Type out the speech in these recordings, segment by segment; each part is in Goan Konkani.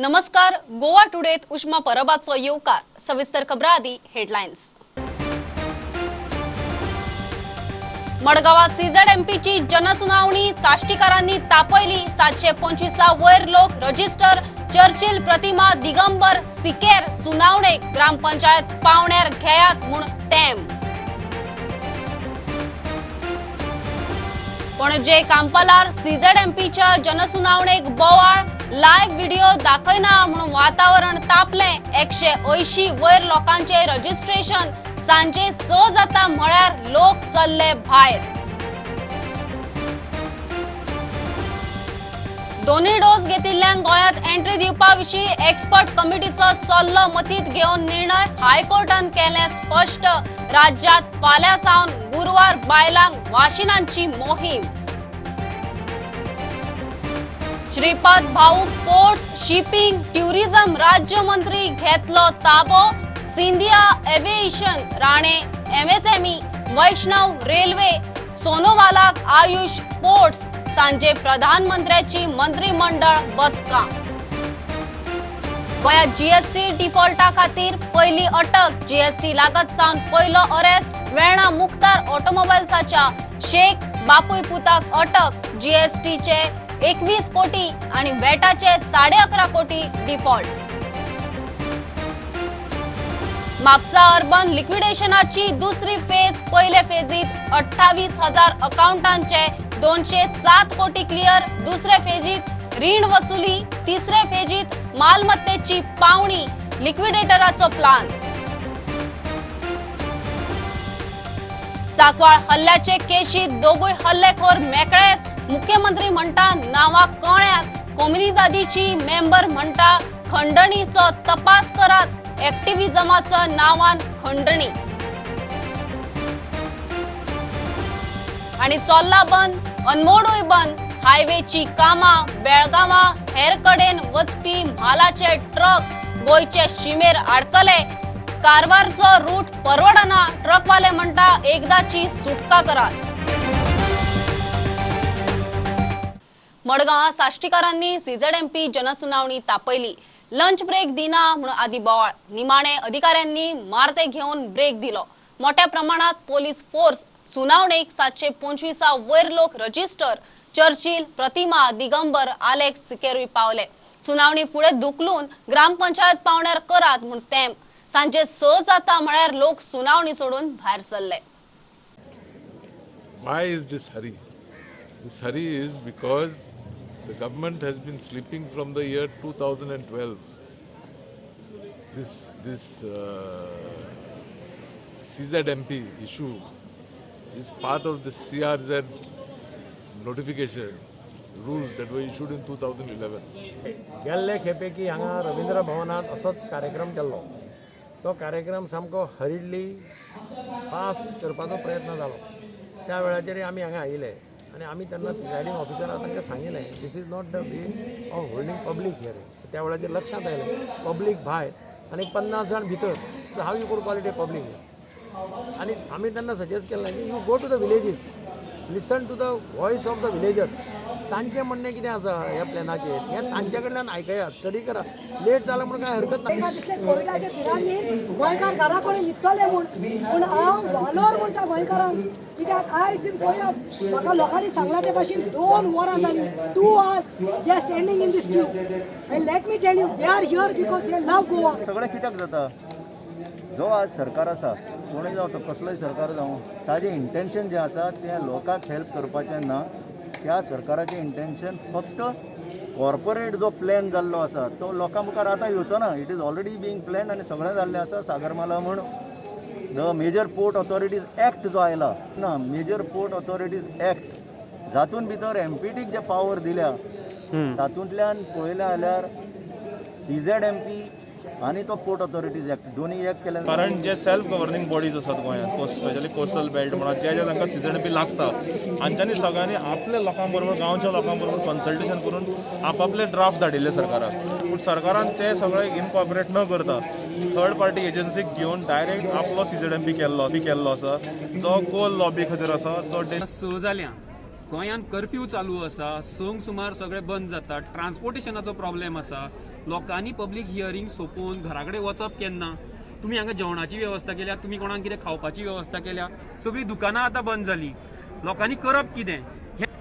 नमस्कार, गोवा टुडेत उष्मा परबाचो येवकार. सविस्तर खबरां आदी हेडलायन्स. मडगांवां सीझेडएमपीची जनसुनावणी साश्टीकारांनी तापयली. 725 वयर लोक रजिस्टर. चर्चिल प्रतिमा दिगंबर सिकेर सुनावणेक ग्रामपंचायत पावण्यार घेयात म्हूण तेम. पणजे कांपालार सीझेडएमपीच्या जनसुनावणेक बोवाळ. लायव्ह व्हिडिओ दाखयना म्हणून वातावरण तापलें. 180 वयर लोकांचे रजिस्ट्रेशन. सांजे 6 जाता म्हळ्यार लोक चल्ले भायर. दोन्ही डोस घेतिल्ल्यांक गोंयांत एंट्री दिवपा विशीं एक्सपर्ट कमिटीचो सल्लो मतींत घेवन निर्णय हायकोर्टान केलें स्पश्ट. राज्यांत फाल्यां सावन गुरवार बायलांक वाशिनांची मोहीम. श्रीपाद भाऊ पोर्ट्स शिपिंग ट्युरिझम राज्यमंत्री घेतलो ताबो. Scindia aviation, Rane MSME, Vaishnav railway, सोनोवालाक Ayush ports. सांजे प्रधानमंत्र्याची मंत्रिमंडळ बसका. गोंयांत जीएसटी डिफॉल्टा खातीर पयली अटक. जीएसटी लागत सावन पयलो अरेस्ट. वेर्णा मुक्तार ऑटोमोबायल्साच्या शेख बापूय पुताक अटक. जीएसटीचे 21 कोटी आणि वेटाचे 11.5 कोटी डिफॉल्ट. म्हापसा अर्बन लिक्विडेशनाची दुसरी फेज. पयले फेजीत 28,000 अकाउंटांचे 207 कोटी क्लिअर. दुसरे फेजीत रीण वसुली, तिसरे फेजीत मालमत्तेची पावणी. लिक्विडेटराचो प्लान. सांकवाळ हल्ल्याचे केशीत दोगूय हल्लेखोर मेकळेच. मुख्यमंत्री म्हणटा नांवां कळ्यात. कोमुनिदादीची मेंबर म्हणटा खंडणीचो तपास करात. ऍक्टिव्हिजमाचो नांवान खंडणी. आणि चोल्ला बंद, अनमोडूय बंद. हायवेची कामां बेळगांवां हेर कडेन वचपी म्हालाचे ट्रक गोंयचे शिमेर आडकले. कारवारचो रूट परवडना. ट्रकवाले म्हणटा एकदाची सुटका करात. मडगांवां साश्टीकारांनी सीझेडएमपी जनसुनावणी तापयली. लंच ब्रेक दिना म्हणून आदी बोवाळ. निमाणे अधिकाऱ्यांनी मारते घेवन ब्रेक दिलो. मोठ्या प्रमाणात पोलीस फोर्स सुनावणेक 725 वयर लोक रजिस्टर. चर्चिल प्रतिमा दिगंबर आलेक्स सिकेरूय पावले. सुनावणी फुडें धुकलून ग्रामपंचायत पावण्यार करात म्हूण तेम. सांजे 6 जाता म्हळ्यार लोक सुनावणी सोडून भायर सरले. Why is this hurry? This hurry is because the government has been sleeping from the year 2012. This CZMP issue is part of the CRZ notification rules that were issued in 2011. गेल्ले खेपे की हांगा रवींद्र भवनांत असोच कार्यक्रम केल्लो. तो कार्यक्रम सामको हरिडली फास्ट करपाचो प्रयत्न जालो. त्या वेळाचेर आमी हांगा आयिल्ले आनी आमी तेन्ना प्रिसायडींग ऑफिसराक तांकां सांगिल्लें, this is not the way of holding public hearing. त्या वेळाचेर लक्षांत आयलें पब्लीक भायर आनी 50 जाण भितर. So how you could call it a public? आनी आमी तेन्ना सजेस्ट केल्लें की you go to the villages, listen to the voice of the villagers. तांचें म्हणणें कितें आसा ह्या प्लॅनाचेर हें तांचे कडल्यान आयकयात, स्टडी करात. लेट जाला म्हणून कांय हरकत ना. तांकां दिसलें कोविडाच्या भिरांनी गोंयकार घरा कडेन न्हिदतले म्हूण, पूण हांव वालोर म्हणटा गोंयकारांक. कित्याक आयज तुमी पळयात, म्हाका लोकांनी सांगलां ते भाशेन 2 वरां जालीं, 2 hours they are standing in this queue. And let me tell you, they are here because they love Goa. सगळें कित्याक जाता? जो आज सरकार आसा, कोणूय जावं, तो कसलोय सरकार जावं, ताजें इंटेन्शन जें आसा तें लोकांक हेल्प करपाचें ना. त्या सरकाराचें इंटेन्शन फक्त कॉर्पोरेट जो प्लॅन जाल्लो आसा तो लोकां मुखार आतां येवचो ना. It is already being plan आनी सगळें जाल्लें आसा. सागरमाला म्हूण the major port authorities act जो आयला ना, मेजर पोर्ट ऑथॉरिटीज एक्ट जातून भितर एमपीटीक जे पावर दिल्या तातूंतल्यान पळयलें जाल्यार सीझेडएमपी आनी तो पोर्ट ऑथॉरिटीज एक्ट दोन्ही एक केले. कारण जे सेल्फ गव्हर्निंग बॉडीज आसात गोंयांत, स्पेशली कोस्टल बेल्ट म्हणा, जे जे तांकां सीझेडएमपी लागता, हांच्यांनी सगळ्यांनी आपल्या लोकां बरोबर, गांवच्या लोकां बरोबर कन्सल्टेशन करून आपापले ड्राफ्ट धाडिल्ले सरकाराक. पूण सरकारान ते सगळे इनकॉर्पोरेट न करता थर्ड पार्टी एजन्सीक घेवन डायरेक्ट आपलो सीझेडएमपी केल्लो आसा, जो कोल लॉबी खातीर आसा. जो 6 जाल्या गोंयांत कर्फ्यू चालू आसा, 6 सुमार सगळे बंद जाता, ट्रान्सपोर्टेशनाचो प्रॉब्लेम आसा. लोकांनी पब्लीक हियरींग सोंपोवन घरा कडेन वचप केन्ना? तुमी हांगा जेवणाची वेवस्था केल्या, तुमी कोणाक कितें खावपाची वेवस्था केल्या, सगळीं दुकानां आतां बंद जालीं. लोकांनी करप कितें?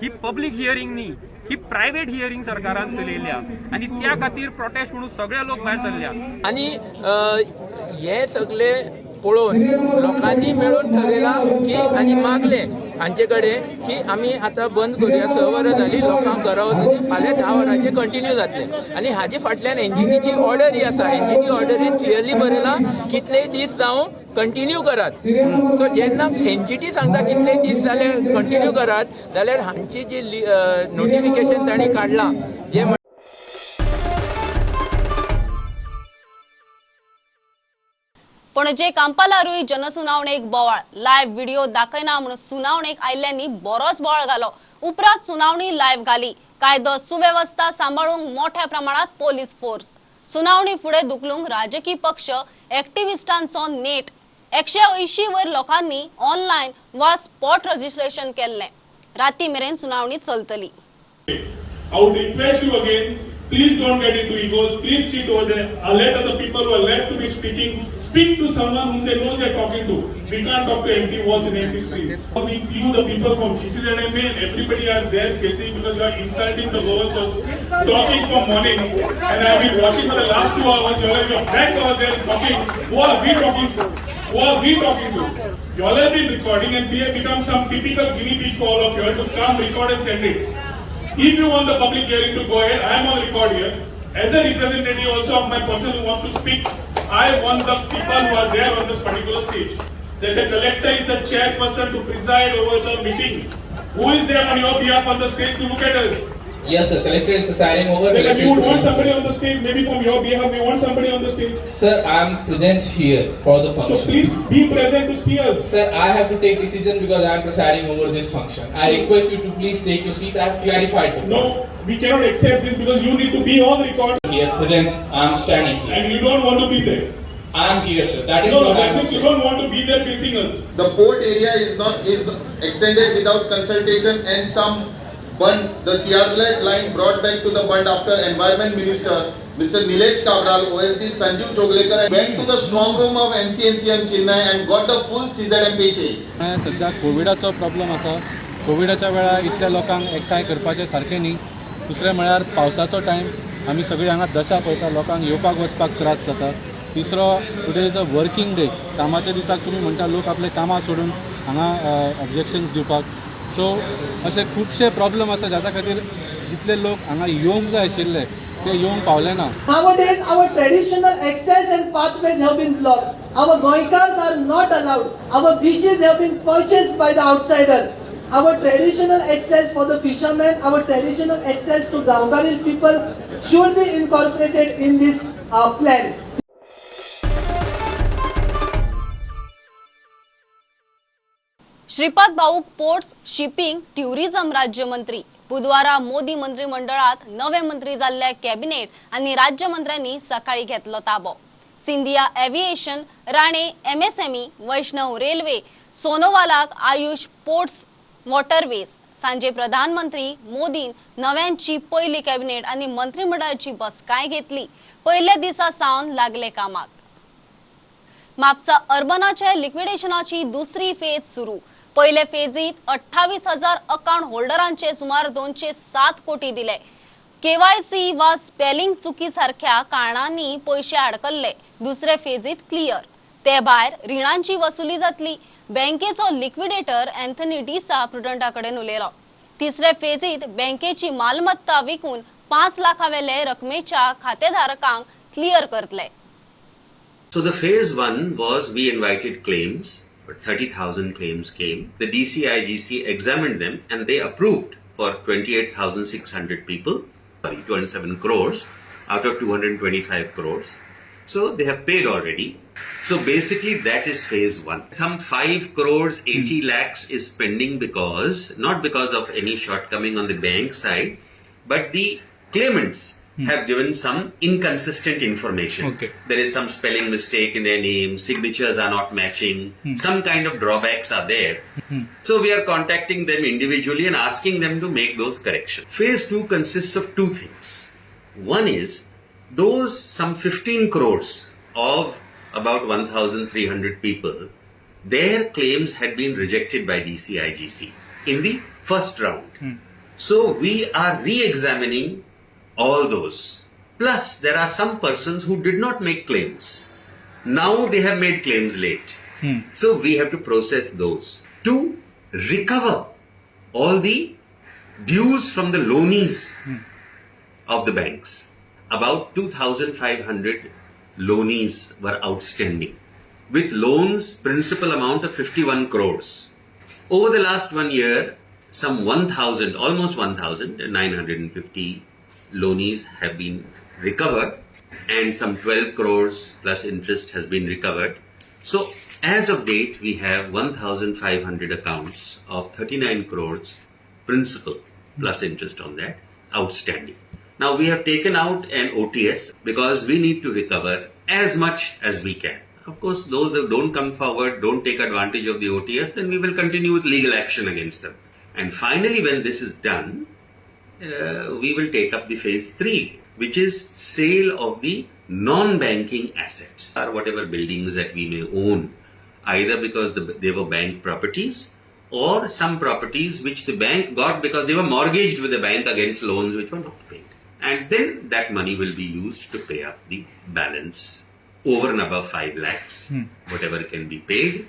ही पब्लीक हियरींग न्ही, ही प्रायव्हेट हियरींग सरकारान चलयल्या आनी त्या खातीर प्रोटेस्ट म्हणून सगळे लोक भायर सरल्या. आनी हे सगळे पळोवन लोकांनी मेळून ठरयलां की आनी मागलें हांचे कडेन की आमी आतां बंद करुया. 6 वरां जालीं, लोकांक घरा वचून फाल्यां 10 वरांचेर कंटिन्यू जातलें. आनी हाजे फाटल्यान एनजीटीची ऑर्डर ही आसा. एनजीटी ऑर्डरीन क्लियरली बरयलां कितलेय दीस जावं कंटिन्यू करात. सो जेन्ना एनजीटी सांगता कितलेय दीस जाले कंटिन्यू करात, जाल्यार हांची जी नोटिफिकेशन तांणी काडलां जे पणजे कांपालारूय जनसुनावणेक बोवाळ. लायव्ह व्हिडिओ दाखयना म्हणून सुनावणेक आयिल्ल्यांनी बरोच बोवाळ घालो. उपरांत सुनावणी लायव्ह घाली. कायदो सुवेवस्था सांबाळूंक मोठ्या प्रमाणात पोलीस फोर्स. सुनावणी फुडें धुकलूंक राजकीय पक्ष एक्टिविस्टांचो नेट. 180 वयर लोकांनी ऑनलायन वा स्पॉट रजिस्ट्रेशन केल्लें. राती मेरेन सुनावणी चलतली. I would request you again, please don't get into egos, please sit over there. I'll let other people who are left to be speaking, speak to someone whom they know they're talking to. We can't talk to empty walls and empty screens. With you, the people from GCZMA and everybody are there facing because you are insulting the Goans was talking for morning, and I've been watching for the last 2 hours. You are your back over there talking. Who are we talking to? Who are we talking to? You all have been recording and we have become some typical guinea pigs for all of you all to come record and send it. If you want the public hearing to go ahead, I am on record here. As a representative also of my person who wants to speak, I want the people who are there on this particular stage. That the collector is the chairperson to preside over the meeting. Who is there on your behalf on the stage to look at us? Yes, sir. Collector is presiding over. Then we would want somebody on the stage, maybe from your behalf, we want somebody on the stage. Sir, I am present here for the function. So please be present to see us. Sir, I have to take decision because I am presiding over this function. I request you to please take your seat. I have clarified the point. No, we cannot accept this because you need to be on record. Here, present. I am standing here. And you don't want to be there. I am here, sir. That is no, what that I am means you don't want to be there facing us. The port area is extended without consultation and some bund, the CRZ line brought back to the bund after Environment Minister Mr. Nilesh Cabral, OSD Sanjeev Joglekar went to the strong room of NCNCM Chennai and got the full CZMP change. सध्या कोविडाचो प्रॉब्लम आसा. कोविडाच्या वेळार इतल्या लोकांक एकठांय करपाचें सारकें न्ही. दुसरें म्हळ्यार पावसाचो टायम, आमी सगळीं हांगा दशा पळयता, लोकांक येवपाक वचपाक त्रास जाता. तिसरो, today is a working day. कामाच्या दिसाक तुमी म्हणटा लोक आपले कामां सोडून हांगा ऑब्जेक्शन्स दिवपाक. सो अशे खुबशे प्रॉब्लम आसा जाच्या खातीर जितले लोक हांगा येवंक जाय आशिल्ले ते येवंक पावले ना. Nowadays, our traditional access and pathways have been blocked. Our Goikars are not allowed. Our beaches have been purchased by the outsider. Our traditional access for the fishermen, our traditional access to Gaonkaril people should be incorporated in this plan. Shripad Bhau ports shipping tourism राज्यमंत्री बुधवारा मोदी मंत्रिमंडळात नवे मंत्री जाल्ल्या कॅबिनेट आणि राज्यमंत्र्यांनी सकाळी घेतलो ताबो. Scindia aviation, Rane MSME, Vaishnaw railway, सोनोवालाक Ayush ports waterways. सांजे प्रधानमंत्री मोदीन नव्यांची पहिली कॅबिनेट आणि मंत्रिमंडळाची बसकाय घेतली. पहिल्या दिसा सावन लागले कामाक. म्हापसा अर्बनाच्या लिक्विडेशनाची दुसरी फेज सुरू. पहिले फेजीत 28,000 अकाउंट होल्डरांचे सुमार 207 कोटी दिले. केवायसी वा स्पेलिंग चुकी सारख्या कारणांनी पैसे अडकल्ले. दुसरे फेजीत क्लियर. ते भायर रिणांची वसुली जातली. बँकेचो लिक्विडेटर अँथनी डिसा प्रुडंटा कडेन उलयलो. तिसरे फेजीत बँकेची मालमत्ता विकून 5 लाखावेले रकमेच्या खातेधारकांक क्लियर करतले. So the phase one was we invited claims, but 30,000 claims came. The DCIGC examined them and they approved for 28,600 people, sorry, 27 crores out of 225 crores. So they have paid already. So basically that is phase one. Some 5 crores 80 lakhs is pending because, not because of any shortcoming on the bank side, but the claimants have given some inconsistent information. Okay. There is some spelling mistake in their name, signatures are not matching, some kind of drawbacks are there. So we are contacting them individually and asking them to make those corrections. Phase 2 consists of two things. One is Those some 15 crores of about 1,300 people, their claims had been rejected by DCIGC in the first round. So we are re-examining all those. Plus, there are some persons who did not make claims. Now they have made claims late. So we have to process those to recover all the dues from the loanees of the banks. About 2,500 loanees were outstanding with loans principal amount of 51 crores. Over the last 1 year, some 1,000, almost 1,950 loanees have been recovered and some 12 crores plus interest has been recovered. So as of date, we have 1,500 accounts of 39 crores principal plus interest on that outstanding. Now we have taken out an OTS because we need to recover as much as we can. Of course, those who don't come forward, don't take advantage of the OTS, then we will continue with legal action against them. And finally, when this is done, we will take up the phase 3, which is sale of the non-banking assets or whatever buildings that we may own, either because they were bank properties or some properties which the bank got because they were mortgaged with the bank against loans which were not paid. And then that money will be used to pay up the balance over and above 5 lakhs, whatever can be paid.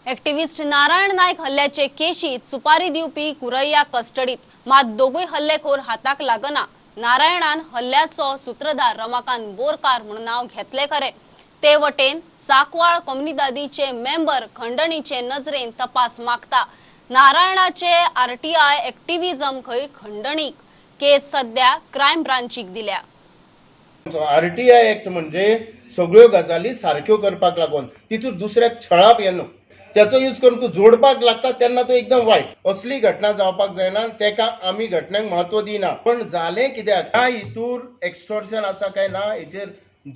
Activist Narayan Naik हल्ल्याचे केशीत सुपारी दिवपी कुरैया कस्टडीत, मात दोगूय हल्लेखोर हाताक लागना. नारायणान हल्ल्याचो सूत्रधार रमाकांत बोरकार म्हणून नाव घेतले खरे, ते वटेन साकवाळ कोमुनिदादीचे मेंबर खंडणीचे नजरेन तपास मागता. नारायणाचे आरटीआय एक्टिव्हिजम खंय खंडणीक, केस सध्या क्रायम ब्रांचीक दिल्या. आरटीआय एक्ट म्हणजे सगळ्यो गजाली सारक्यो करपाक लागून तितून दुसऱ्याक छळाप येना, त्याचो यूज करून तूं जोडपाक लागता तेन्ना तो एकदम वायट. असली घटना जावपाक जायना, तेका आमी घटनांक म्हत्व दिना. पण जालें कित्याक, ह्या हितूर एक्स्टॉर्शन आसा काय ना हेचेर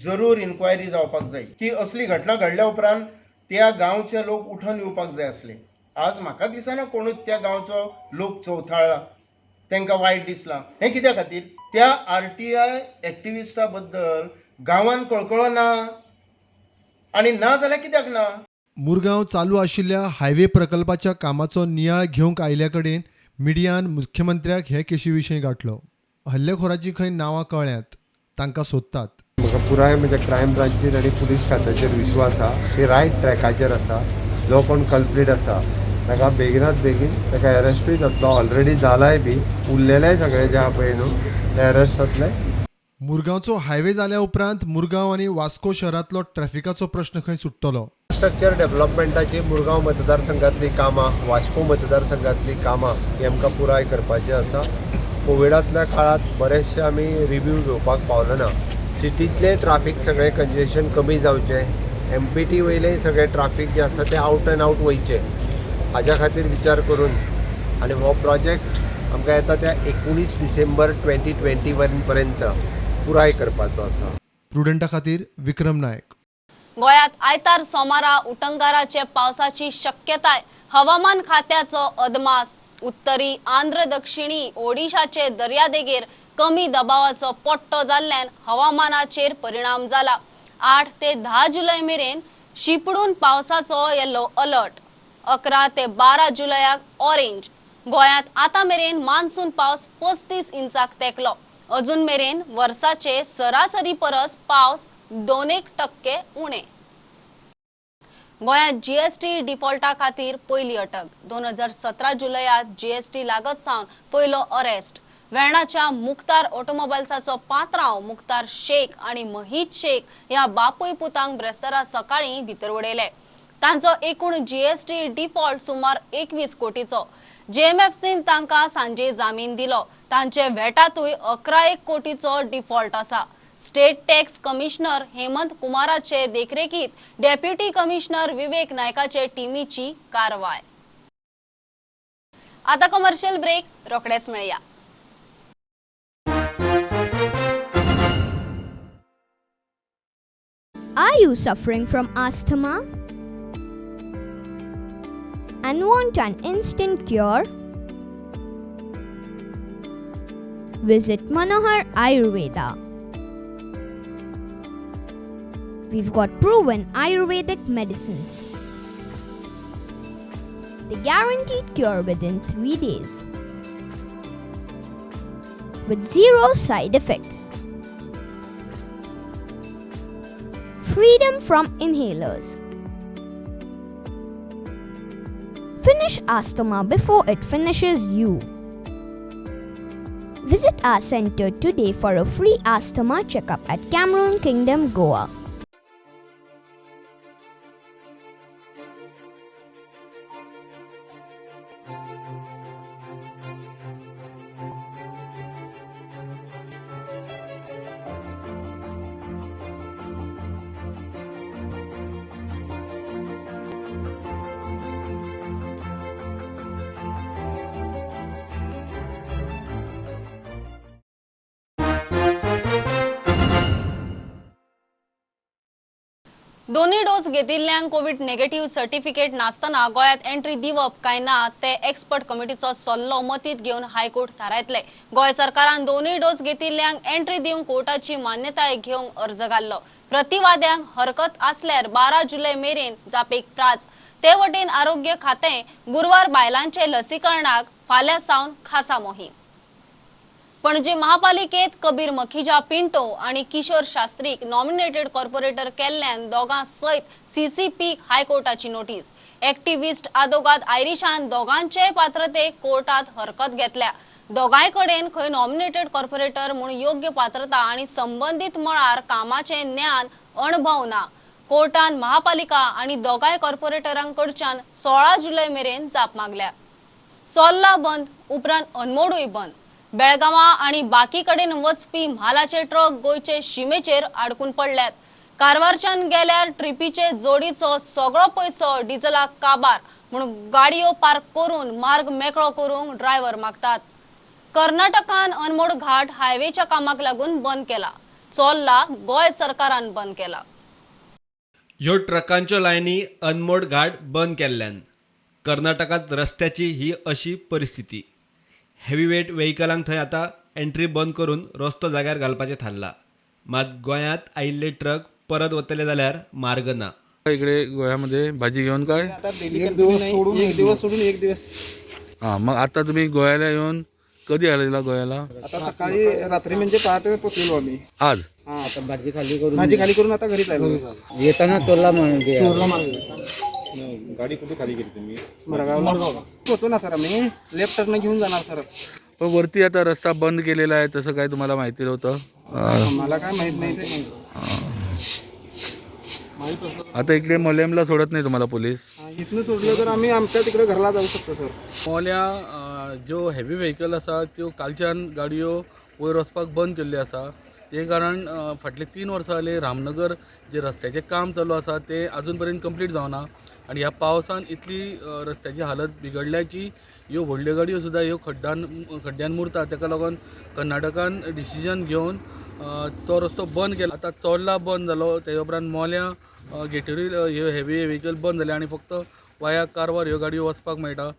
जरूर इन्क्वायरी जावपाक जाय की असली घटना घडल्या उपरांत त्या गांवचे लोक उठून येवपाक जाय आसले. आज म्हाका दिसना कोणूच त्या गांवचो लोक चवथाळ्ळा, तांकां वायट दिसलां. हें कित्या खातीर? त्या आरटीआय एक्टिविस्टा बद्दल गांवान कळकळो ना, आनी ना जाल्यार कित्याक ना? मुरगांव चालू आशिल्ल्या हायवे प्रकल्पाच्या कामाचो नियाळ घेवंक आयिल्ल्या कडेन मिडियान मुख्यमंत्र्याक हे केशी विशीं गाठलो. हल्लेखोराची खंय नांवां कळ्ळ्यांत, तांकां सोदतात. म्हाका पुराय म्हज्या क्रायम ब्रांचीर आनी पुलीस खात्याचेर विश्वास आसा. ते रायट ट्रॅकाचेर आसा. जो कोण कल्प्रीट आसा ताका बेगिनात बेगीन ताका अरेस्टूय जातलो, ऑलरेडी जालाय बी, उरलेलेय सगळे जे आहा पळय न्हू ते अरेस्ट जातले. मुरगांवचो हायवे जाल्या उपरांत मुरगांव आनी वास्को शहरांतलो ट्रॅफिकाचो प्रश्न खंय सुट्टलो. इन्फ्रास्ट्रक्चर डेव्हलपमेंटाची मुरगांव मतदारसंघातली कामां, वास्को मतदारसंघातली कामां ही आमकां पुराय करपाची आसा. कोविडांतल्या काळांत बरेचशे आमी रिव्यू घेवपाक पावलो ना. सिटींतलें ट्राफीक सगळें कंजेशन कमी जावचें, एमपीटी वयलें सगळें ट्राफीक जें आसा तें आवट एंड आवट वयचें, हाज्या खातीर विचार करून आनी हो प्रोजेक्ट आमकां येता त्या 19 डिसेंबर 2021 पर्यंत पुराय करपाचो आसा. प्रुडंटा खातीर विक्रम नायक. गोंयांत आयतार सोमारा उटंगाराचे पावसाची शक्यताय, हवामान खात्याचो अदमास. उत्तरी आंध्र दक्षिणी ओडिशाचे दर्यादेगेर कमी दबावाचो पट्टो जाल्ल्यान हवामानाचेर परिणाम जाला. 8 ते 10 जुलय मेरेन शिपडून पावसाचो येलो अलर्ट, 11 ते 12 जुलयाक ऑरेंज. गोंयांत आतां मेरेन मान्सून पावस 35 इंचाक तेंकलो. अजून मेरेन वर्साचे सरासरी परस पावस 2% उणे. गोंयांत जीएसटी डिफॉल्टा खातीर पयली अटक. 2017 जुलयात जीएसटी लागत सावन पयलो अरेस्ट. वेर्णाच्या मुक्तार ऑटोमोबायल्साचो पात्रांव मुक्तार शेख आनी महित शेख ह्या बापूय पुतांक ब्रेस्तारा सकाळीं भितर उडयले. तांचो एकूण जीएसटी डिफॉल्ट सुमार 21 कोटीचो. जेएमएफसीन तांकां सांजे जामीन दिलो. तांचे वेटातूय 11 कोटीचो डिफॉल्ट आसा. स्टेट टॅक्स कमिशनर हेमंत कुमाराचे देखरेखीत डेप्युटी कमिशनर विवेक नायकाचे टीमीची कारवाय. आता कमर्शियल ब्रेक, रोखडेच मेळया. Are you suffering from asthma and want an instant cure? Visit Manohar Ayurveda. We've got proven Ayurvedic medicines. The guaranteed cure within 3 days. With zero side effects. Freedom from inhalers. Finish asthma before it finishes you. Visit our center today for a free asthma checkup at Cameroon Kingdom, Goa. दोन्ही डोस घेतिल्ल्यांक कोविड नेगेटिव्ह सर्टिफिकेट नासतना गोंयांत एंट्री दिवप काय ना ते एक्सपर्ट कमिटीचो सल्लो मतींत घेवन हायकोर्ट थारायतले। गोंय सरकारान दोनूय डोस घेतिल्ल्यांक एंट्री दिवंक कोर्टाची मान्यताय घेवंक अर्ज घाल्लो। प्रतिवाद्यांक हरकत आसल्यार 12 जुलय मेरेन जापेक प्राज। ते वटेन आरोग्य खातें गुरवार बायलांचे लसीकरणाक फाल्यां सावन खासा मोहीम। पणजी महापालिकेत कबीर मखिजा पिंटो आणि किशोर शास्त्रीक नॉमिनेटेड कॉर्पोरेटर केल्ल्यान दोगां सयत सीसीपी हायकोर्टाची नोटीस। एक्टिव्हिस्ट आदोगाद आयरिशान दोगांचे पात्रतेक कोर्टात हरकत घेतल्या। दोगांय कडेन खंय नॉमिनेटेड कॉर्पोरेटर म्हूण योग्य पात्रता आणि संबंधित मळार कामाचे ज्ञान अणभव ना। कोर्टान महापालिका आणि दोगांय कॉर्पोरेटरांकडच्यान 16 जुलय मेरेन जाप मागल्या। चोल्ला बंद उपरांत अनमोडूय बंद। बेळगांवा आणि बाकी कडेन वचपी म्हालाचे ट्रक गोंयचे शिमेचेर आडकून पडल्यात। कारवारच्यान गेल्यार ट्रिपीचे जोडीचो सगळो पैसो डिझलाक काबार म्हूण गाडयो पार्क करून मार्ग मेकळो करूंक ड्रायव्हर मागतात। कर्नाटकान अनमोड घाट हायवेच्या कामाक लागून बंद केला। चोल्ला गोंय सरकारान बंद केला। ह्यो ट्रकांच्यो लायनी अनमोड घाट बंद केल्ल्यान कर्नाटकांत रस्त्याची ही अशी परिस्थिती। हेवीवेट व्हेकलांक थंय आतां एंट्री बंद करून रस्तो जाग्यार घालपाचें थारला। मात गोंयांत आयिल्ले ट्रक परत वतले जाल्यार मार्ग ना। इकडे गोव्यामध्ये भाजी घेऊन काय एक दिवस सोडून एक दिवस सोडून एक दिवस। हां, मग आता तुम्ही गोव्याला येऊन कधी आलेला गोव्याला? आता सकाळी रात्री म्हणजे पहाटे पोहोचलो आम्ही आज। हां, आता भाजी खाली करून आता घरी चाललो। येताना चोरला मार्ग। गाडी कुठे खाली केली तुम्ही? मडगावला पोहोचलो ना सर, आम्ही लेफ्ट टर्न घेऊन जाणार सर। पण वरती आता रस्ता बंद केलेला आहे तसं काय तुम्हाला माहिती नव्हतं? मला काय माहित नाही ते। आता इकडे मोलेमला सोडत नाही तुम्हाला पोलीस? इथनं सोडलं तर आम्ही आमच्या तिकडे घरला जाऊ शकतो सर। मोल्या ज्यो हेवी व्हेकल आसा त्यो कालच्यान गाडयो वयर वचपाक बंद केल्ल्यो आसा। ते कारण फाटले 3 वर्सां जाली रामनगर जे रस्त्याचें काम चालू आसा ते अजून पर्यंत कंप्लीट जावना आनी ह्या पावसान इतली रस्त्याची हालत बिगडल्या की ह्यो व्हडल्यो गाडयो सुद्दां ह्यो खड्ड्यान मुरता। ताका लागून कर्नाटकान डिसिजन घेवन तो रस्तो बंद केला। आतां चोर्ला बंद जालो, तेजे उपरांत मोल्यां गेटरी ह्यो हेवी व्हेकल बंद जाले आनी फक्त वाया कारवार ह्यो गाडयो वचपाक मेळटा।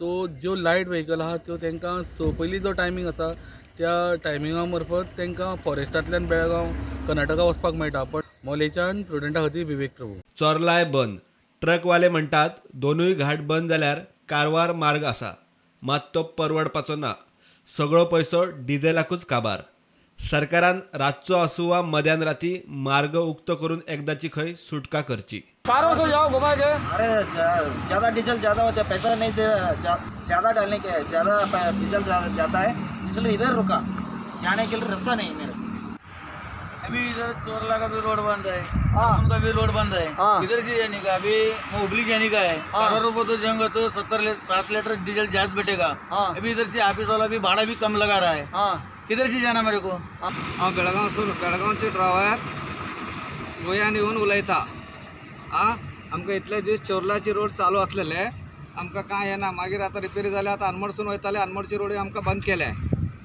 सो ज्यो लायट व्हेकल आहा त्यो तांकां स पयलीं जो टायमींग आसा त्या टायमिंगा मार्फत तांकां फॉरेस्टांतल्यान बेळगांव कर्नाटका वचपाक मेळटा। पण मोलेच्यान प्रुडंटा खातीर विवेक प्रभू। चोर्लाय बंद, ट्रकवाले म्हणटात दोनूय घाट बंद जाल्यार कारवार मार्ग आसा, मात तो परवडपाचो ना। सगळो पैसो डिझेलाकूच काबार। सरकारान रातचो आसूं वा मध्यान राती मार्ग उक्तो करून एकदाची खंय सुटका करची। कारों से जाओ घुमा के। अरे ज़्यादा डीजल ज़्यादा होता है, पैसा नहीं दे, ज़्यादा डालने के ज़्यादा डीजल जाता है, इसलिए इधर रुका, जाने के लिए रास्ता नहीं मेरे। अभी इधर चोरला का भी रोड बंद है, उनका भी रोड बंद है, इधर से जाने का अभी हुबली जाने का है। 12 रुपये तो जाऊंगा तो 7 लीटर डीजल जास्त बैठेगा। अभी इधर से ऑफिस वाला भी भाड़ा भी कम लगा रहा है, किधर से जाना मेरे को? हांव बेळगांवसून बेळगांवचे ड्रायव्हर गोंयान येवन उलयता। आं, आमकां इतले दीस चोर्लाची रोड चालू आसलेले, आमकां कांय येना। मागीर आतां रिपेरी जाल्या, आतां अनमोडसून वयताले, अनमोडची रोड आमकां बंद केल्या।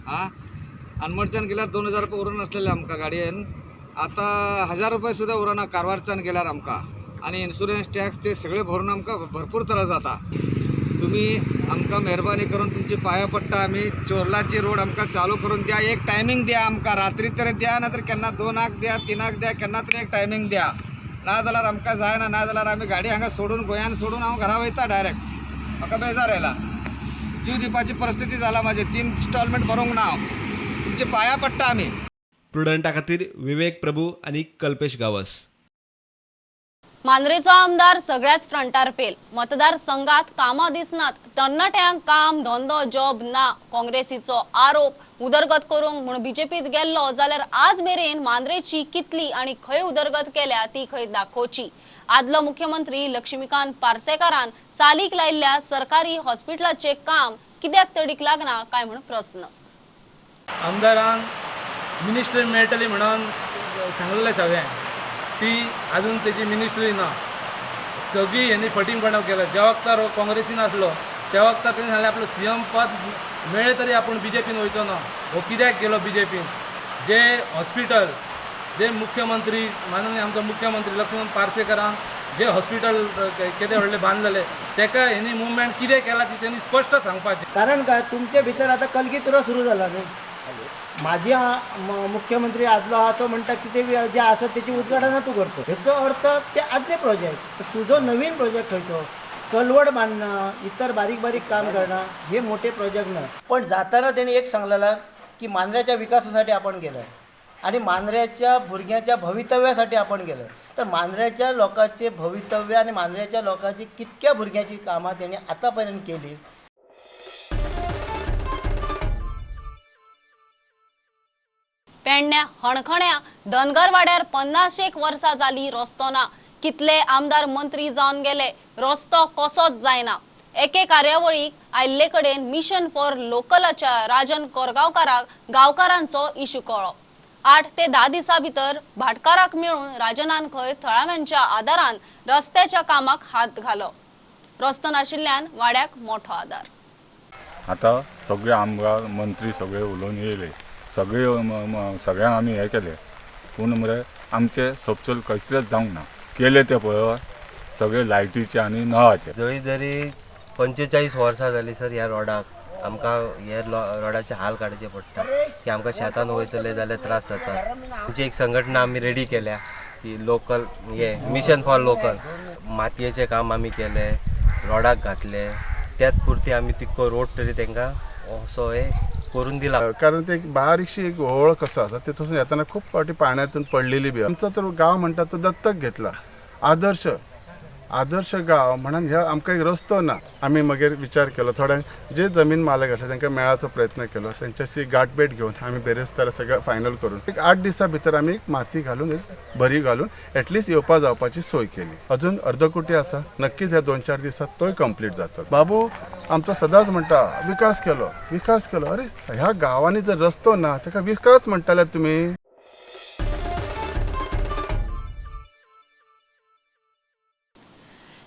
आं, अनमोडच्यान गेल्यार 2000 रुपये उरून आसलेले आमकां गाडयेन, आतां 1000 रुपये सुद्दां उरना कारवारच्यान गेल्यार आमकां। आनी इन्शुरन्स टॅक्स ते सगळे भरून आमकां भरपूर त्रास जाता। तुमी आमकां मेहरबानी करून तुमची पांया पडटा आमी. चोर्लाची रोड आमकां चालू करून द्या, एक टायमींग द्या आमकां, रात्री तरी द्या, ना तर केन्ना 2 द्या 3 द्या, केन्ना तरी एक टायमींग द्या. ना जाल्यार आमकां जायना, ना जाल्यार आमी गाडी हांगा सोडून गोंयान सोडून हांव घरा वयता डायरेक्ट. म्हाका बेजार आयला, जीव दिवपाची परिस्थिती जाला म्हाजी. 3 इन्स्टॉलमेंट भरूंक ना हांव. तुमचे पांया पडटा आमी. प्रुडंटा खातीर विवेक प्रभू आनी कल्पेश गावस. मांद्रेचो आमदार सगळ्याच फ्रंटार फेल. मतदारसंघात कामां दिसनात, तरणाट्यांक काम धंदो जॉब ना. काँग्रेसीचो आरोप. उदरगत करूंक म्हूण बीजेपीत गेल्लो जाल्यार आज मेरेन मांद्रेची कितली आनी खंय उदरगत केल्या ती खंय दाखोवची. आदलो मुख्यमंत्री लक्ष्मीकांत पार्सेकारान चालीक लायिल्ल्या सरकारी हॉस्पिटलाचे काम कित्याक तडीक लागना काय म्हूण प्रस्न. आमदारान मिनिस्ट्री मेळटली म्हणून सांगलें सगळ्यांक, ती अजून तेजी मिनिस्ट्री ना. सगळी हेणी फटींगपणां केल्या. ज्या वक्तार हो काँग्रेसीन आसलो त्या वक्तार तेणी सांगलें आपलो सीएम पद मेळ्ळें तरी आपूण बीजेपीन वयचो ना. हो कित्याक गेलो बीजेपीन? जे हॉस्पिटल जे मुख्यमंत्री माननीय आमचो मुख्यमंत्री लक्ष्मण पार्सेकरान जे हॉस्पिटल केदें व्हडलें बांदलेलें तेका हेणी मुवमेंट कितें केलां ती तेणी स्पश्ट सांगपाचें. कारण काय तुमचे भितर आतां कलगीतुरो सुरू जाला न्ही. माझी मुख्यमंत्री आदलो आहा तो म्हणटा कितें जे आसा तेची उद्घाटनां तूं करता. हेचो अर्थ ते आदले प्रोजेक्ट, तुजो नवीन प्रोजेक्ट खंयचो? कलवड बांदणं, इतर बारीक बारीक काम करणं हे मोठे प्रोजेक्ट ना. पण जाताना तेणी एक सांगलेलं की मांद्र्याच्या विकासासाठी आपण गेलं आणि मांद्र्याच्या भुरग्यांच्या भवितव्यासाठी आपण गेलं. तर मांद्र्याच्या लोकांचे भवितव्य आणि मांद्र्याच्या लोकांची कितक्या भुरग्यांची कामां तेणी आतापर्यंत केली. पेडण्या हणखण्या धनगरवाड्यार 50 वर्सां जाली रस्तो ना. कितले आमदार मंत्री जावन गेले, रस्तो कसोच जायना. एके कार्यावळीक आयिल्ले कडेन मिशन फॉर लोकलाच्या राजन कोरगांवकाराक गांवकारांचो इशू कळ्ळो. 8 ते 10 दिसां भितर भाटकाराक मेळून राजनान खंय थळाव्यांच्या आदारान रस्त्याच्या कामाक हात घालो. रस्तो नाशिल्ल्यान वाड्याक मोठो आदार. आतां सगळे आमदार मंत्री सगळे उलोवन येयले, सगळे सगळ्यांक आमी हें केलें, पूण मरे आमचें सबसल कसलेंच जावंक ना. केलें तें पळय सगळे लायटीचे आनी नळाचे. जरी जरी 45 वर्सां जालीं सर ह्या रोडाक, आमकां हे रोडाचे हाल काडचे पडटा की आमकां शेतान वयतले जाल्यार त्रास जाता. आमची एक संघटना आमी रेडी केल्या की लोकल हे मिशन फॉर लोकल. मातयेचें काम आमी केलें, रोडाक घातलें, त्याच पुरती आमी तितको रोड तरी तांकां असो हे करून दिला. कारण ते एक बारीकशी एक होळ कसो आसा ते थंयसून येताना खूब फावटी पाण्यातून पडलेली बी. आमचो तर गांव म्हणटा तो दत्तक घेतला, आदर्श आदर्श गांव म्हणून ह्या आमकां एक रस्तो ना. आमी मागीर विचार केलो, थोड्यांक जे जमीन मालक आसले तांकां मेळाचो प्रयत्न केलो, तेंच्याशी गांठभेट घेवन आमी बेरेस्तारा सगळें फायनल करून एक 8 दिसां भितर आमी एक माती घालून एक भरी घालून एटलिस्ट येवपा जावपाची सोय केली. अजून अर्दकुटी आसा, नक्कीच ह्या 2-4 दिसांत तोय कंप्लीट जातलो. बाबू आमचो सदांच म्हणटा विकास केलो विकास केलो. अरे ह्या गांवांनी जर रस्तो ना ताका विकास म्हणटाले तुमी.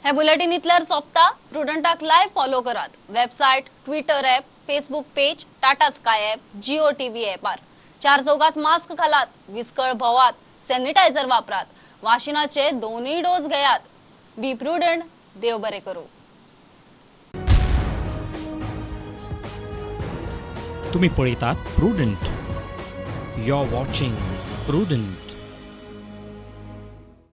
हे बुलेटिन इतल्यार सोंपता. प्रुडंटाक लायव्ह फॉलो करात. Website, Twitter app, Facebook page, Tata Sky app, Jio TV ॲपार. 4 चौगात मास्क घालात, विस्कळ भोवात, सॅनिटायझर वापरात, वाशिनाचे 2 डोस घेयात. Be prudent. देव बरे करू. तुम्ही पळयतात Prudent. You are watching Prudent.